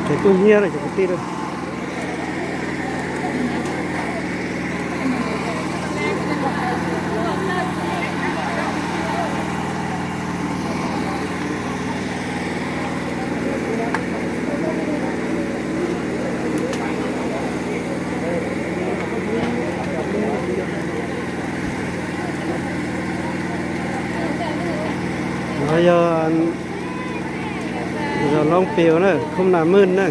Ces kub hnyiab lawm cov kwv tij lawm. No yog zos Loob Pius na, khum Nam Maj na.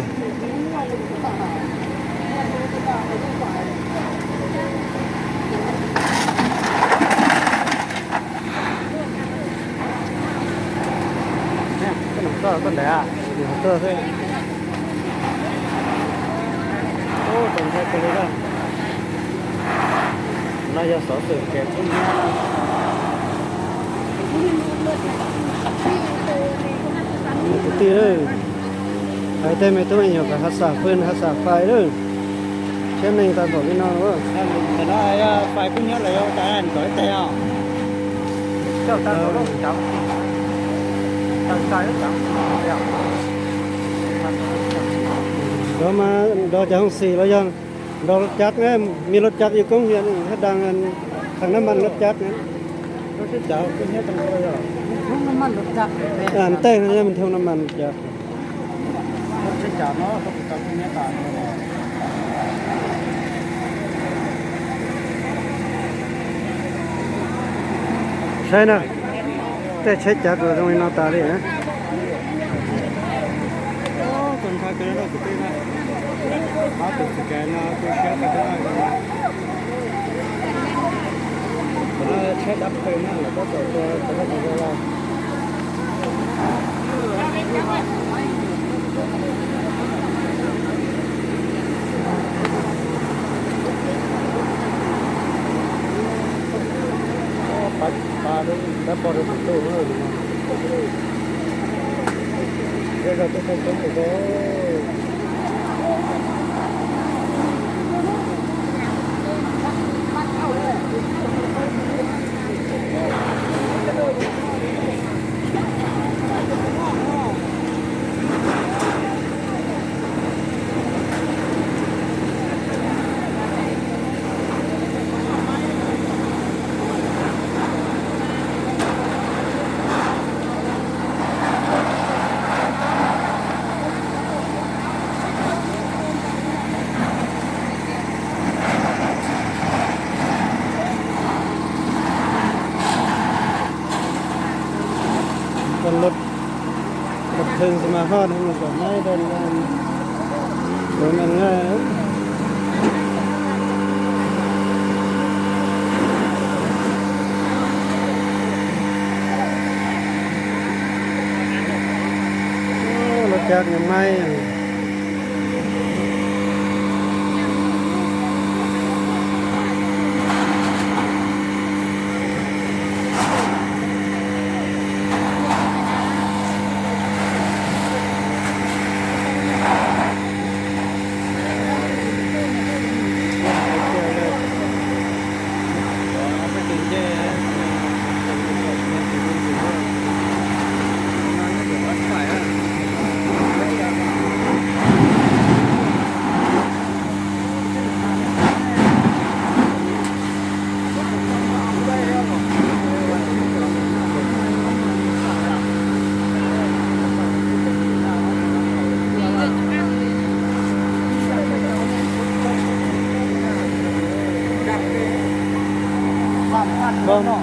Koj nov tuaj, koj ntev a? Tuaj xwb. Ub, txaus ntshai kawg li na. No yog xov xwm kev kub hnyiab na. Kwv tij, hais tej me tub me nyuam kom hav xam fwj hav xam fais lawm. Tsheb neeg tag npaum li no. Fais kub hnyiab los yog tas kom ib teg os. Nrog mas nrog cov hoob xis los yog nrog lub cab, me lub cab yus koob hias hab daas, thaj nam mas lub cab. Ntej no yog me thoob nam mas lub cab. Saib na, tej tsheb cab los zoo li no tas li. Con lốt, lốt thường thì mà ho nó còn máy đây là của mình ngay. Lốt cab nhà máy.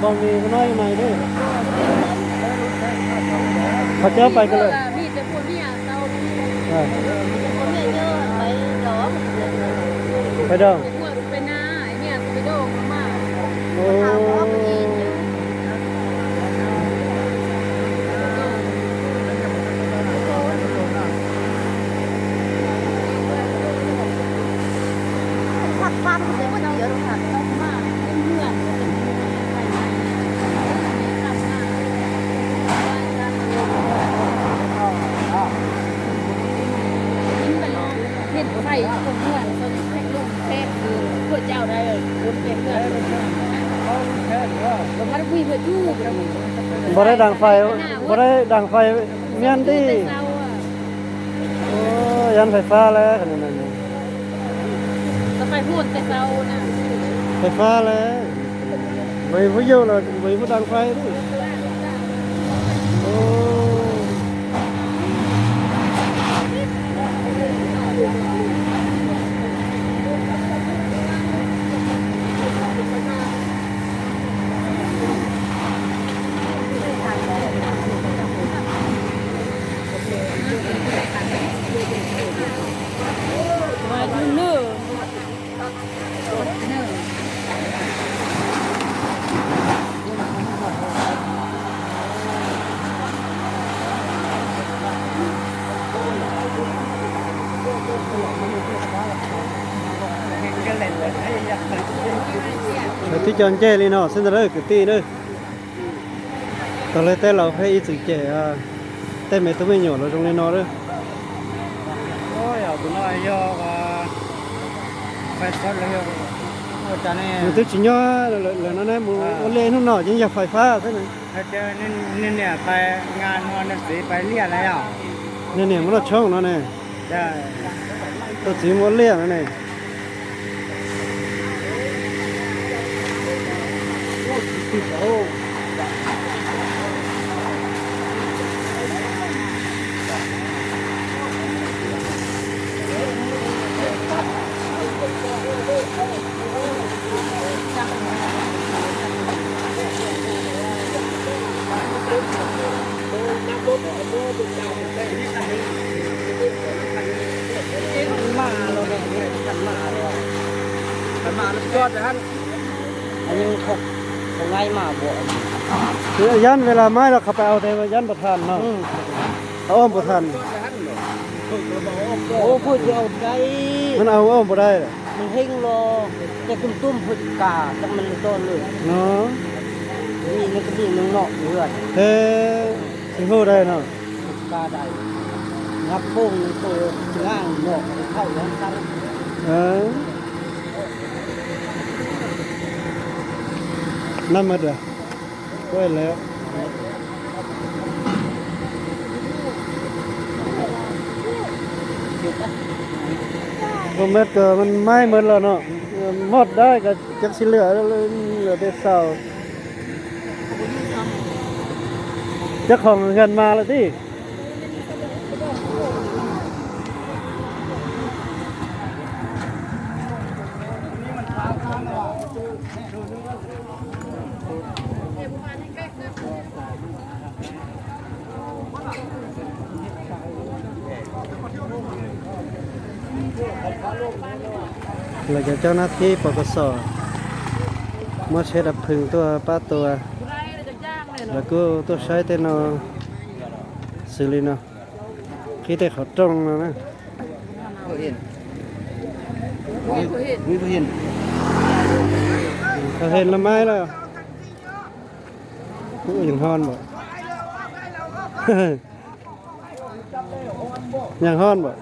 Bom mì có nói mày đấy. Họ chớ phải cái lời. Phải đâu? Ồ. Npog dai daam fais, npog dai daam fais miab ntij. Yab fais fab lawm, fais fab lawm, npawg puab yug los npawg puab da fais. Lawv twb cov ncej li no xwb ntag lawm kwv tij na. Tau lawv tej laus pheej ib txwm cem tej me tub me nyuam los zoo li no lawm. Nws twb tsis nyob lawm no ne, mus ua liaj hnub no ces yog fais fab xwb. Niag niam mus noj tshoob no ne, tus txiv mus ua liaj no ne. Yab ves las maib los qhov pais au tes yab npau thas no, au npau thas. Au npau dai no. Tes tsis hu dai no. Năm mét rồi. Quay lại. Năm mét ko mas maib mët los no. Mot dab ko cov xib lwm lawv tej xaus. Cov khoom nkas mas lawm tib. Lawv cov caub nab thib pos kos xom muab tsheb dav phwm tuaj pab tua, lawv kuj tuaj saib tej no xws li no, qhib tej qhov rooj no na. Qhov he no maib lawm. Yeej hon npam, yeej hon npam.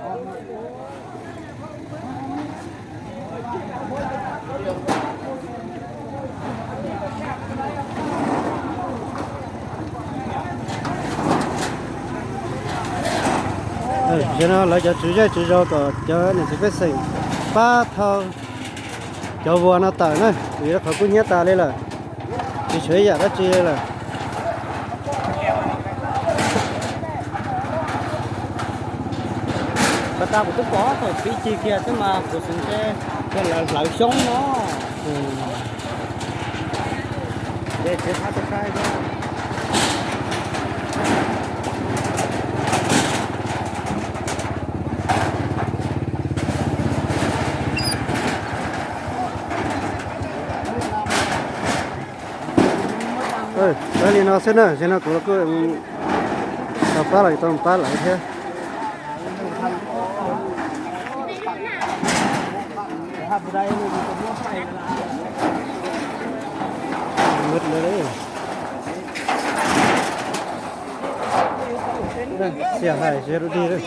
Tam sim no lawv cov tswv zej tswv zos kom cov niam txiv pej xeem pab thau cov vuas no tawm na, vim rau qhov kub hnyiab tas li lawm, tsis tshuav ib yam dab tsi li lawm. Pas tas kuv twb pom thaum txiv cig kiag xwb mas kuv xav ntshe yog lawv hlawv xyoob no. Li no xwb na, tam sim no kuv los kuj tau pab lawv, tau pab lawv thiab. Xiam hais tsis dig lawm.